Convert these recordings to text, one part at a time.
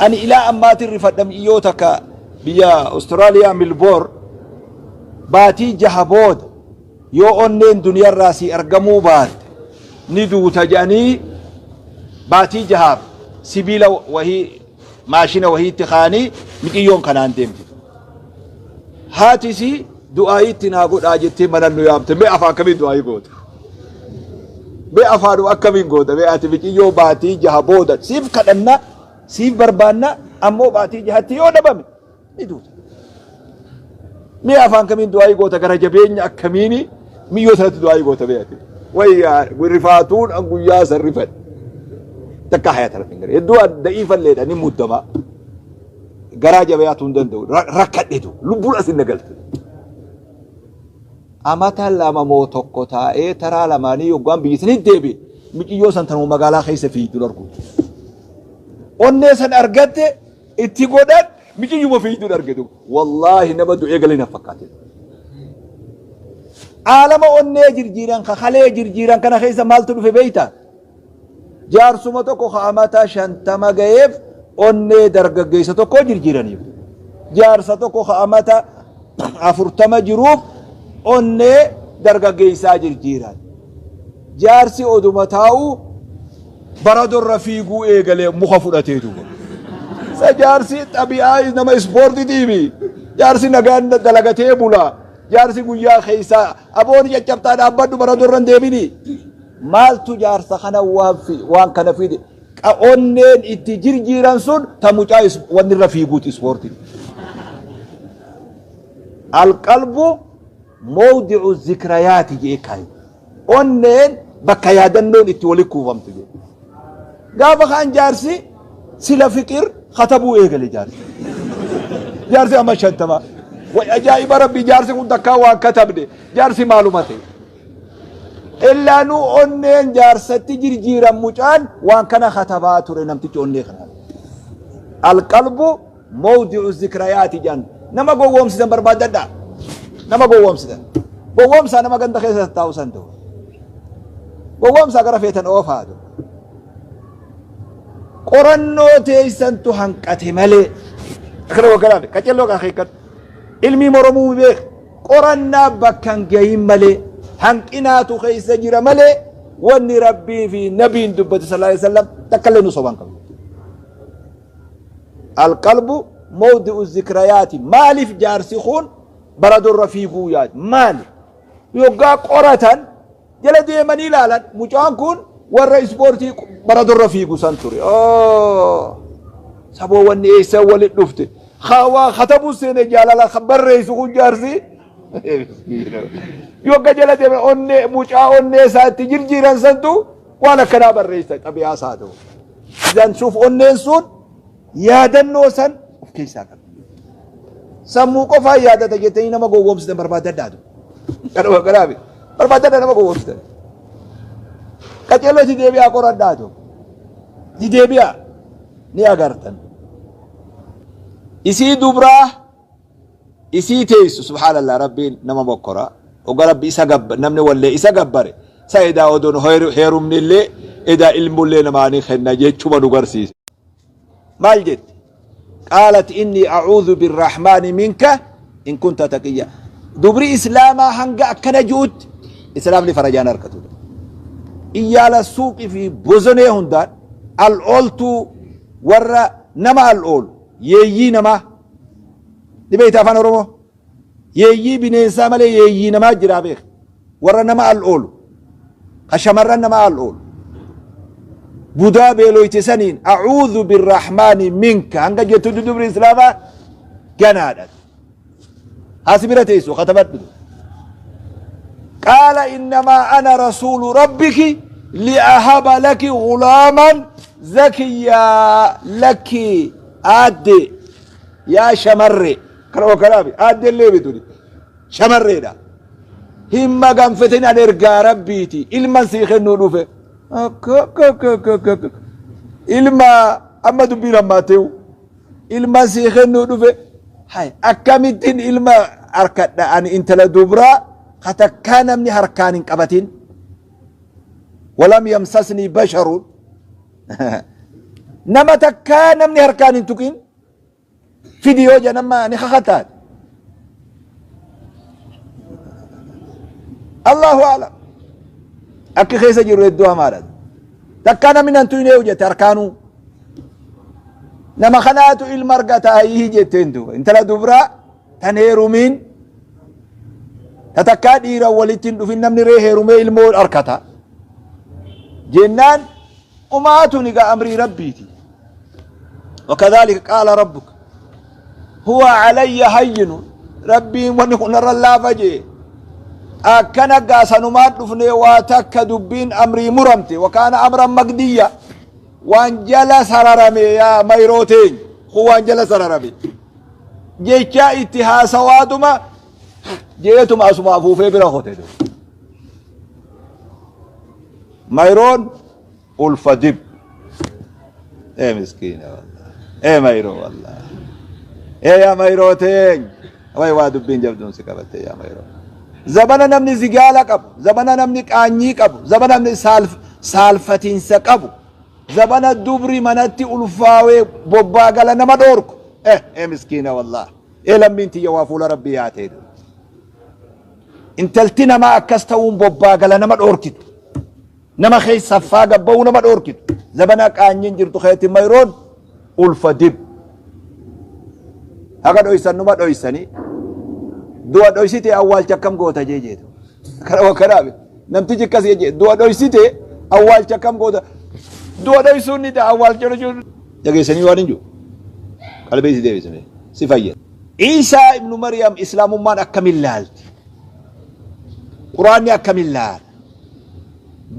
Ani ilaa ammaatiin rifadha mi'iyyoo takka biyya Austraaliyaa Milboor baatii jaha booda yoo onneen duniyarraa sii argamuu baatte ni duuta jedhanii baatii jahaaf sibiila wahii maashina wahiitti kaanii miciyyoon kanaan deemti. Haati isii du'aayii itti naa godhaa jettee mana nu yaamte. Mee afaan kamiin du'aayii goota? Mee afaanuma akkamiin goota? Mee ati miciyyoo baatii jaha booda siif kadhanna siif barbaanna ammoo baatii jahatti yoo dhabame ni duuta. Mee afaan kamiin du'aayii goota gara jabeenya akkamiini miyyoo sanatti du'aayii goota mee ati? Wayyaa rifaatuun an guyyaa san rifadhe. Takka hayaata rabbi hin garee. Hedduu da'iifalleedha ni muddama. Garaa jabeeyaatu hin danda'u. Rakkadhetu lubbuun asin na galte. Amata lama moo tokko taa'ee taraa lamaanii yoggaan biyya sanitti deebi'e miciyyoo san tanuma magaalaa keessa fiigdu argu. Onnee san argatte itti godhan miciyyuma fiigduun arge duuba. Wallaahi nama du'ee galee na fakkaate. Aalama onnee jirjiiran ka kalee jirjiiran kana keessa maaltu dhufe beeyta? Jaarsuma tokko ka amata 50 gaheef onnee dargaggeessa tokko jirjiiraniif. Jaarsa tokko ka amata 40 jiruuf onnee dargaggeessaa jirjiiran. Jaarsi oduma taa'u baradorra fiiguu eegalee muka fudhatee duuba. Sa jaarsi xabi'aa nama ispoortitiimi. Jaarsi nagaan dalagatee bula. Jaarsi guyyaa keessaa aboon caccabtaa dhaabbadhu baradorra hin deebini. Maaltu jaarsa kana waan waan kana fide? Onneen itti jirjiiran sun ta mucaa wanni irra fiiguuti ispoortii. Alqalbu mawdi'u zikrayaati jee kaaye. Onneen bakka yaadannoon itti wali kuufamtu jee. Gaafa kaan jaarsi sila fiqir katabuu eegale jaarsi. Jaarsi amma 50. Way ajaa'iba rabbi jaarsi kun takkaa waan katabne jaarsi maaluma ta'e. Illaa nu onneen jaarsatti jirjiiran mucaan waan kana katabaa ture namtichi onnee kana. Alqalbu mawdi'u zikrayaati jedhan. Nama gowwoomsitan barbaaddadhaa. Nama gowwoomsitan. Gowwoomsaa nama ganda keessa taa'u san ta'u. Gowwoomsaa gara feetan oofaa ta'u. Qorannoo teessantu hanqate malee. Akkana waggalaame qaccelloo kan hiikkadhu. Ilmii moromuu beek. Qorannaa bakka hin gahin malee hanqinaatu keessa jira malee wanni Rabbii fi nabiin dubbate sallallahu alaihi wasallam takka illee nu sobaan qabu. Alqalbu mawdi'u zikrayaati maaliif jaarsi kun bara durra fiiguu yaad maali yoggaa qoratan jala deemanii ilaalan mucaan kun warra ispoortii bara durra fiigu san ture. Saboo wanni eessa walitti dhufte waa katabuu seene jaalala kan barreessu kun jaarsi yogga jala deeme onnee mucaa onnee isaa itti jirjiiran santu waan akkanaa barreessa xabi'aa isaa ta'u. Idan suuf onneen sun yaadannoo san of keessaa qabdi. Sammuu qofaan yaadata jettanii nama gowwoomsitan barbaadadhaatu. Kanuma kanaafi barbaadadha nama gowwoomsitan. Qaceeloo itti deebi'aa qoradhaatu. Itti deebi'aa ni agartan. Isii dubraa isii teessu subhaanallah rabbiin nama mokkora oga rabbi isa gabba namni wallee isa gabbare sa edaa odoon heerumnillee edaa ilmullee namaanii kenna jechuma nu garsiise. Maal jette? Qaalat inni a'uudhu birrahmaani minka in kunta taqiyya. Dubri islaamaa hanga akkana ji'utti islaamni farajaan harkatu. Iyyaala suuqii fi bozonee hundaan al ooltuu warra nama al oolu yeeyyii namaa ni beekta afaan oromoo yeeyyii bineensaa malee yeeyyii namaa jiraa beeka warra nama al oolu ka shamarran nama al oolu budaa beeloyte saniin a'uudhu birrahmaani minka hanga jettu dubri islaamaa ganaadha Asi bira teessu katabadhu. Qaala innamaa ana rasuulu rabbiki li'ahaba laki gulaaman zakiyyaa lakki aadde yaa shamarre kana kanaafi aadde illee bituni shamarreedha. Hin maganfatin an ergaa rabbiiti ilman sii kennuu dhufe. Akka akka akka akka akka ilma amma dubbiin hammaateewu. Ilma sii kennuu dhufe hay akkamittiin ilma harkadha ani intala dubraa ka takkaa namni harkaan hin qabatin walam yamsasnii basharuun Nama takkaa namni harkaan hin tuqin fidi yoo jedhan amma ni kakataan. Allahu a'lam. Akki keessa jiru hedduu hamaadha. Takkaa namni nan tuyne yoo jette harkaanuu. Nama kanaatu ilma argata ayyii jetteen duuba. Intala dubraa tan heerumiin ta takkaa dhiira walitti hin dhufin namni ree heerumee ilmoo arkata. Jennaan umaatun egaa amrii rabbiiti. Wakadhaalika qaala rabbuka huwa calayya hayyinu rabbiin wanni kun narra laafa jee akkana gaa sanumaan dhufnee waa takka dubbiin amrii muramte wakaana amran maqdiyya waan jala sararame yaa mayroo teenya kun waan jala sararame jechaa itti haasawaatuma jeetuma asuma afuufee bira kote mayroon ulfa dib ee miskiina wallah ee mayroo wallah ee yaa mayroo teenya way waa dubbiin jabduun si qabatte yaa mayroo zabana namni zigaala qabu zabana namni qaanyii qabu zabana namni saalfatiinsa qabu zabana dubri manatti ulfaawee bobbaa gala nama dhoorku eh ee miskiina wallah ee lammiin tiyya waa fuula rabbii yaatee intalti namaa akkas ta'uun bobbaa gala nama dhoorkitu Nama keessa saffaa gabba'uu nama dhoorkitu. Zabana qaanyiin jirtu keetti mayroon ulfa dib. Haga dhoysan numa dhoysanii. Du'a dhoysite awwaalcha akkam goota jee jeetu. Kana wakkanaa namtichi akkas jee du'a dhoysite awwaalcha akkam goota. Du'a dhoysuun ni ta'a awwaalcha dhoysuun. Dhageessanii waan hin jiru. Qalbii si deebisame si fayyada. Iisaa ibnu Maryam islaamummaan akkamiin laalti? Quraanni akkamiin laala?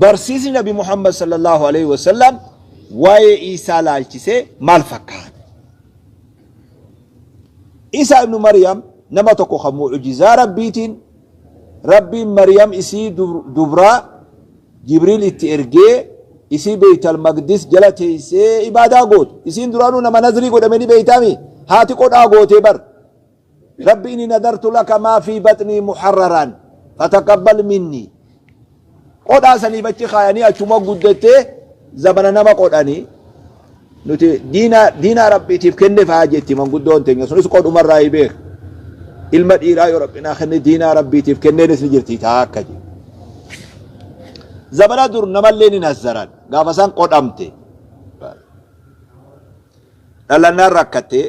Barsiisni Nabi Muhammad sallallahu alaihi wasallam waa'ee Iisaa laalchisee maal fakkaata? Iisaa ibnu Maryam nama tokko kan mu'ujizaa Rabbiitiin Rabbiin Maryam isii dubraa Jibriil itti ergee isii Beeytal Maqdis jala teessee ibaadaa gootu. Isiin duraanuu nama nazrii godhame ni beeytaami. Haati qodhaa gootee bar. Rabbi inni nadartu laka maa fi baxnii muharraran fataqabbal minni. Qodhaa saniif achi kaayanii achuma guddattee zabana nama qodhanii nuti diina diinaa rabbiitiif kenne faa jetti manguddoon teenya sunis qodhumarraa hin beeku. Ilma dhiiraa yoo rabbi naa kenne diinaa rabbiitiif kenneenis ni jirti taa akka jedhu. Zabana dur namallee ni nazzaran gaafa san qodhamte. Dhalannaan rakkatte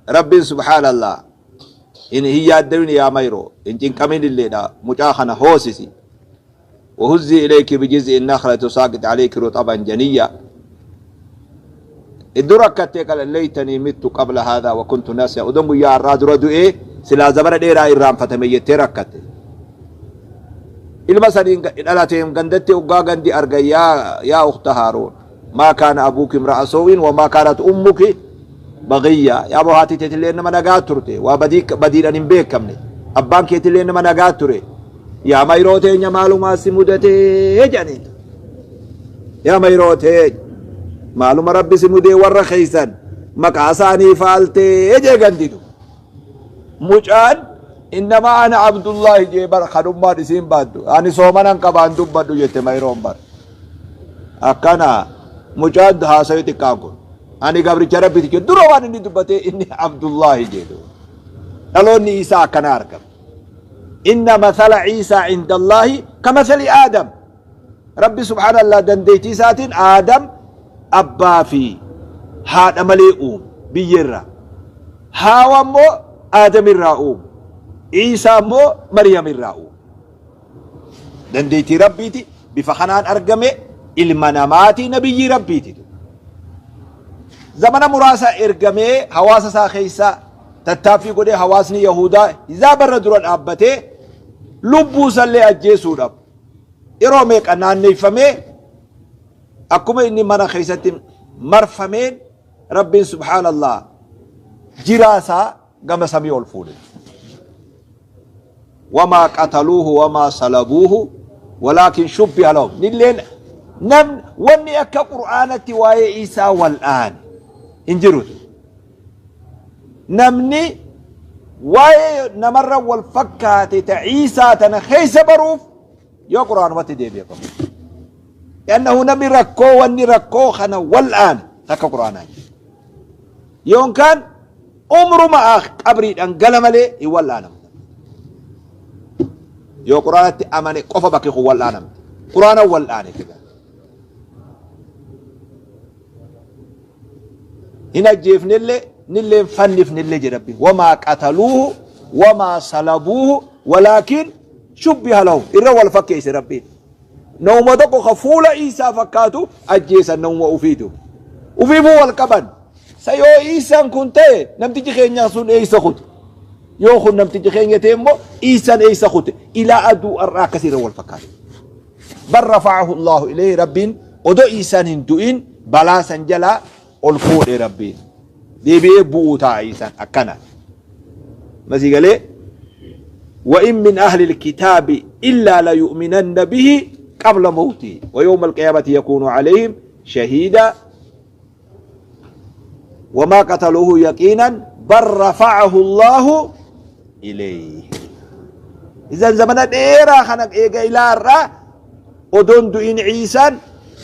Rabbiin subhaanallah hin hin yaaddawin yaa mayroo hin cinqamin illeedha mucaa kana hoosisi wahuzzii ilayki bijiz'i nakhlati tusaaqit alayki ruxaban janiyya iddoo rakkattee qala laytanii mittu qabla haadhaa wa kuntu nasiya odoon guyyaa har'aa dura du'ee silaa zabana dheeraa irraanfatame jettee rakkatte ilma saniin dhalateen gandatti oggaa gandi argan yaa yaa ukhta haaruun Maa kaana abuuki imra'a soo'in wa maa kaanat ummuki baghiyya. Yaa boo haati teetillee nama nagaa turte. Waa badii badiidhaan hin beekamne. Abbaan keetillee nama nagaa ture. Yaa mayroo teenya maalumaa si mudatee jedhaniin. Yaa mayroo teenya maaluma rabbi si mudee warra keeysan maqaa isaanii faaltee jee ganditu. Mucaan innamaa ana Abdullaahi jee bar kanummaan isiin baaddu. Ani soomanan qabaan dubbadhu jette mayroon bar. Akkana mucaan haasayu xiqqaan kun. Ani gabricha rabbiiti jedhu dura waan inni dubbatee inni Abdullaahi jedhu. Dhaloonni isaa akkana argama. Inna mathala Iisaa indallaahi ka mathali Aadam. Rabbi subhaanallah dandeettii isaatiin Aadam abbaa fi haadha malee uume biyyeerraa. Haawa immoo Aadamirraa uume. Iisaa immoo Mariyamirraa uume. Dandeettii Rabbiiti bifa kanaan argame ilma namaati nabiyyii Rabbiiti. Zamana muraasa ergamee hawaasa isaa keessa tattaaffii godhee hawaasni Yahudaa hizaabarra dura dhaabbatee lubbuu isallee ajjeesuudhaaf yeroo meeqa naanneeffamee akkuma inni mana keessatti marfameen Rabbiin subhaanallah jiraa isaa gama samii ol fuudhe. Wamaa qataluuhu wamaa salabuuhu walaakin shubbiha lahum. Nilleen nam wanni akka qur'aanatti waa'ee isaa wal'aane hin jiru. Namni waa'ee namarra wal fakkaate ta Iisaa tana keessa baruuf yoo qur'aanumatti deebi'e qofa. Li'annahu namni rakkoo wanni rakkoo kana wal'aane. Takka Qur'aanaan jedhe. Yookaan umruma qabriidhaan gala malee hin wal'aanamu. Yoo Qur'aanatti amane qofa bakki kun wal'aanamti. Qur'aana wal'aane figa. Hin ajjeefnellee nillee hin fannifnellee jedha Rabbiin. Wamaa qataluuhu wamaa salabuuhu walaakin shubbiha lahum. Irra wal fakkeesse Rabbiin. Namuma tokko ka fuula Iisaa fakkaatu ajjeesan namuma ufiitu. Ufiifuu wal qaban. Sa yoo Iisaan kun ta'e namtichi keenya sun eessa kute? Yoo kun namtichi keenya ta'e immoo Iisaan eessa kute? Ilaa aduu har'aa akkasii irra wal fakkaata. Bal rafa'ahu Allahu ilayhi, Rabbiin odoo Iisaan hin du'in balaa san jalaa ol fuudhe Rabbiin. Deebi'ee bu'uu ta'a Iisaan akkana. Masii galee وإن من أهل الكتاب إلا ليؤمنن به قبل موته ويوم القيامة يكون عليهم شهيدا وما قتلوه يقينا بل رفعه الله إليه. إذا زمن dheeraa kana eega ilaarraa odoon du'in Iisaan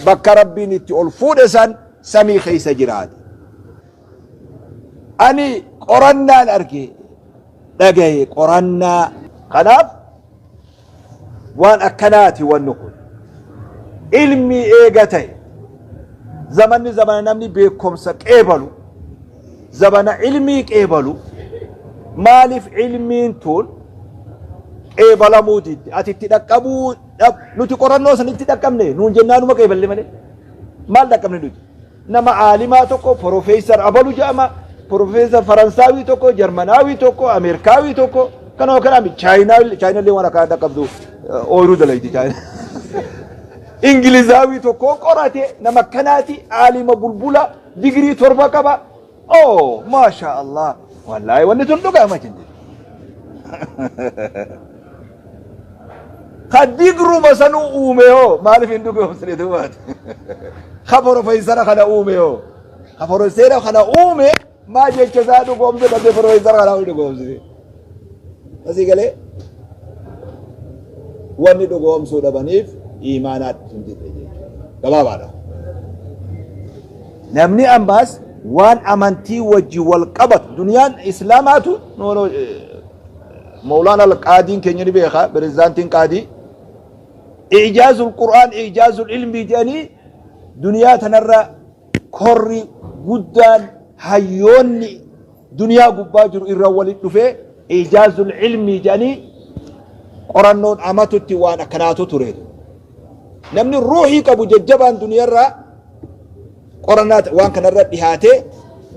bakka Rabbiin itti ol fuudhe san samii keessa jiraate. Ani qorannaan arge, dhagaye qorannaa. Kanaaf waan akkanaati wanni kun. Ilmi eega ta'e, zamanni zamana namni beekumsa qeebalu, zamana ilmii qeebalu, maaliif ilmiin tun qeebalamuu didde? Ati itti dhaqqabuu, nuti qorannoo san itti dhaqqabne nuun jennaanuma qeeballe malee. Maal dhaqqabne nuti? Nama aalimaa tokko, Profeesar abalu jedhama, Profeesar Faransaawii tokko, Jarmanaawii tokko, Ameerikaawii tokko, kanuma kanaa Chaayinaallee waan akkanaa dhaqqabdu, ooyiruu dalayti Chaayinaa. Ingilizaawii tokko qorate, nama akkanaati, aalima bulbula digirii 7 qaba. Oh, maasha Allah. Wallaahi wanni tun dhugaama jenne. Ka digruma sanuu uume hoo maaliif hin dhugoomsine duubaati? Ka profeesara kana uume hoo? Ka profeesara kana uume maa jecha isaa dhugoomse dhabdee profeesara kana dhugoomsite? Asii galee wanni dhugoomsuu dhabaniif iimaanaatti hin jirre jechuudha. Gabaabaadha. Namni ammaas waan amantii wajji wal qabatu, duniyaan islaamaatu Mawlaana Al-Qaadiin keenya ni beeka, pirezidaantiin qaadii. Ijaazul Qur'aan, ijaazul ilmii jedhanii duniyaa tanarra korri guddaan hayyoonni duniyaa gubbaa jiru irra walitti dhufee ijaazul ilmii jedhanii qorannoon amatutti waan akkanaatu ture. Namni ruuhii qabu jajjabaan duniyarraa qorannaa waan kanarra dhihaatee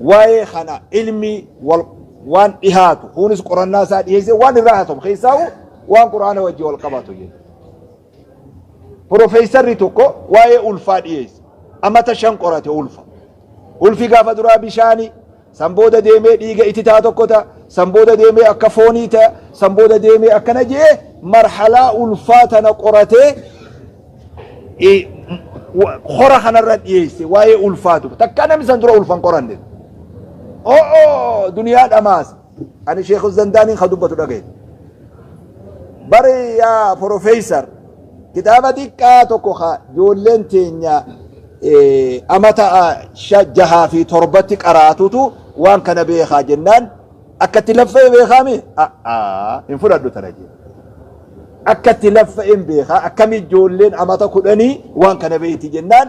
waa'ee kana ilmii wal waan dhihaatu kunis qorannaa isaa dhiheessee waan irraa haasamu keessaa'u waan Qur'aana wajji wal qabatu jedhu. Profeesarri tokko waa'ee ulfaa dhiyeesse. Amata 5 qorate ulfa. Ulfi gaafa duraa bishaanii, san booda deemee dhiiga ititaa tokko ta'a, san booda deemee akka foonii ta'a, san booda deemee akkana jee marhalaa ulfaa tana qoratee hora kanarra dhiyeesse waa'ee ulfaatu. Takka namni san dura ulfan qoranne. O'oo, duniyaa dhamaasa. Ani Sheekh Zandaaniin ka dubbatu dhagaye. Bari yaa profeesar, kitaaba xiqqaa tokko ka ijoolleen teenya amata 6 fi 7tti qaraatutu waan kana beekaa jennaan, akkatti laffa'e beekaami? Hin fudhadhu tana jee. Akkatti laffa'een beekaa, akkami ijoolleen amata 10 waan kana beeyti jennaan,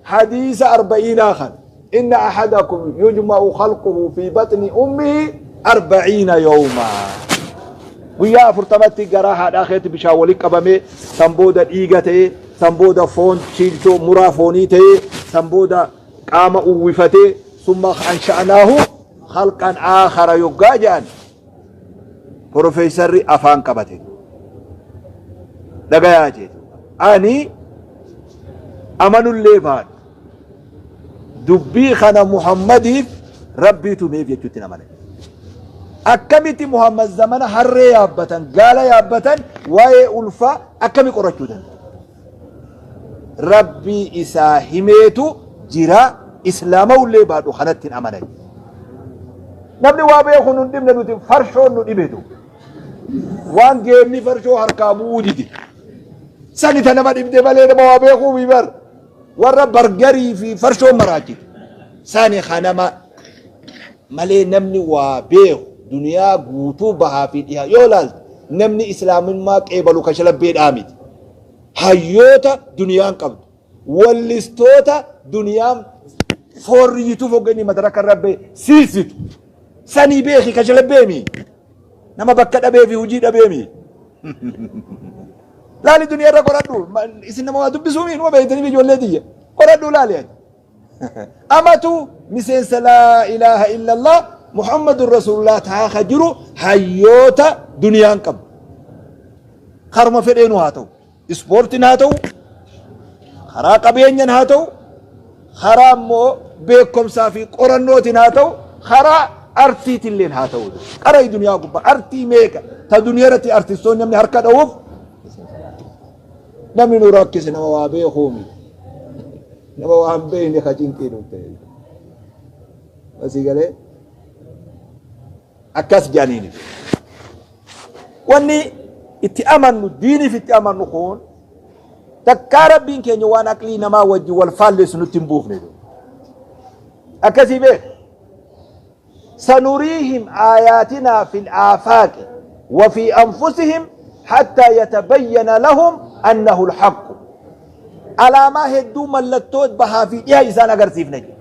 hadiisa arba'iinaa kan inna ahadakum yujma'u khalquhu fi batni ummihi 40 yawma, guyyaa 40tti garaa haadhaa keetti bishaan walitti qabamee, san booda dhiiga ta'ee, san booda foon chiilchoo muraa foonii ta'ee, san booda qaama uwwifatee, summa ansha'naahu khalqan aakhara yoggaa jedhan, profeesarri afaan qabate, dhagayaa jeetu, ani amanullee baadhu dubbii kana Muhammadiif Rabbiitu himeef jechuutti amane. Akkamitti Muhammad zamana harree yaabbatan, gaala yaabbatan, waa'ee ulfaa akkami qorachuu danda'a? Rabbii isaa himeetu jira, islaamawullee baadhu kanatti hin amanan. Namni waa beeku nun dhibne, nuti farshoon nu dhibetu. Waan geemni farshoo harkaa bu'uu dide. Sani ta nama dhibde malee nama waa beekuu bar. Warra bargarii fi farshoon maraachite. Sani kanama malee namni waa beeku duniyaa guutuu bahaa fi dhihaa yoo laalte namni islaamummaa qeebalu kashalabbeedhaa miti. Hayyoota duniyaan qabdu. Wallistoota duniyaan foorriyyituu foggeenyi madaraka irra bee siisitu. Sanii beeki kashalabbeemi. Nama bakka dhabee fi hojii dhabeemi. Laali duniyaa irra qoradhu. Isin nama waa dubbisuumi numa beektanii ijoollee tiyya. Qoradhu laali ati. Amatu miseensa laa ilaaha illallah Muhammadun Rasuulullah tahaa ka jiru hayyoota duniyaan qabdu. Karuma fedheenu haa ta'u. Ispoortiin haa ta'u, karaa qabeenyan haa ta'u, karaa immoo beekumsaa fi qorannootiin haa ta'u, karaa artiitilleen haa ta'u. Qara duniyaa gubbaa artii meeqa ta duniyaa irratti artistoonni namni harka dha'uuf namni nu rakkise nama waa beekuu miti. Nama waa hin beekne ka cinqii nu ta'e. Asii galee akkas jedhaniini. Wanni itti amannu diiniif itti amannu kun takkaa rabbiin keenya waan aqlii namaa wajjin wal faallessu nutti hin buufne. Akkasii beek. Sanuriihim aayaatinaa fil aafaaqi wa fi anfusihim hattaa yatabayyana lahum annahu alhaqqu. Alaamaa hedduu mallattoo bahaa fi dhiha isaan agarsiifna jedhe.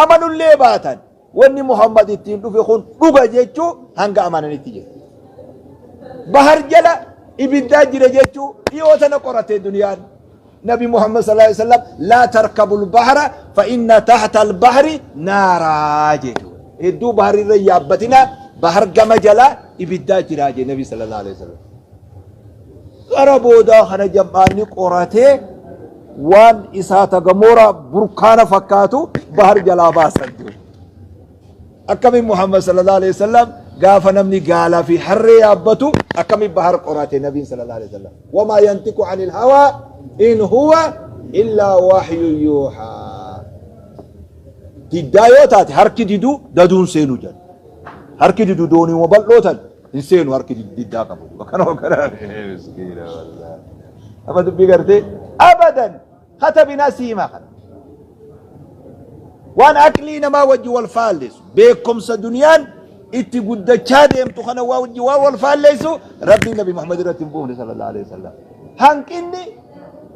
Amanullee baatan Wanni Muhammad ittiin dhufe kun dhuga jechuu hanga amananitti jedhe. Bahar jala ibiddaa jira jechuu dhiyoo tana qorate duniyaan. Nabi Muhammad sallallahu alaihi wasallam laa tarkabul bahra fa inna tahta al-bahri naaraa jedhu. Hedduu baharirra yaabbatina bahar gama jala ibiddaa jira jedhe Nabi sallallahu alaihi wasallam. Gara boodaa kana jam'aanni qoratee waan isaata gamoora burkaana fakkaatu bahar jalaa baasan jiru. Akkamiin Muhammad sallallahu alaihi wasallam gaafa namni gaalaa fi harree yaabbatu akkamiin bahar qorate nabiin sallallahu alaihi wasallam. Wamaa yantiqu anil hawaa in huwa illaa wahyu yuuhaa. Diddaa yoo taate harki didu daduun seenu jedha. Harki didu dooniiwwan bal'oo tan hin seenu harki diddaa qabu. Kana kana miskiina wallahi. Amma dubbii gartee abadan katabinaa siima kana. Waan aqlii namaa wajji wal faallessu beekumsa duniyaan itti guddachaa deemtu kana wajji waan wal faallessu rabbiin nabi Muhammad irratti hin buufne sallallahu alaihi wasallam. Hanqinni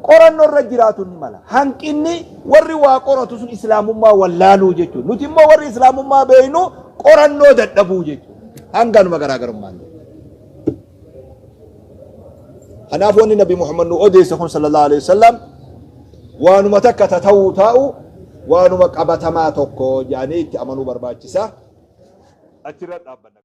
qorannoo irra jiraatu ni mala. Hanqinni warri waa qoratu sun islaamummaa wallaaluu jechuudha. Nuti immoo warri islaamummaa beeknu qorannoo dadhabuu jechuudha. Hanganuma garaagarummaan jiru. Kanaaf wanni Nabi Muhammad nu odeesse kun sallallahu alaihi wasallam waanuma takka ta ta'uu taa'u waanuma qabatamaa tokko jedhanii itti amanuu barbaachisa. Achirra dhaabbanna.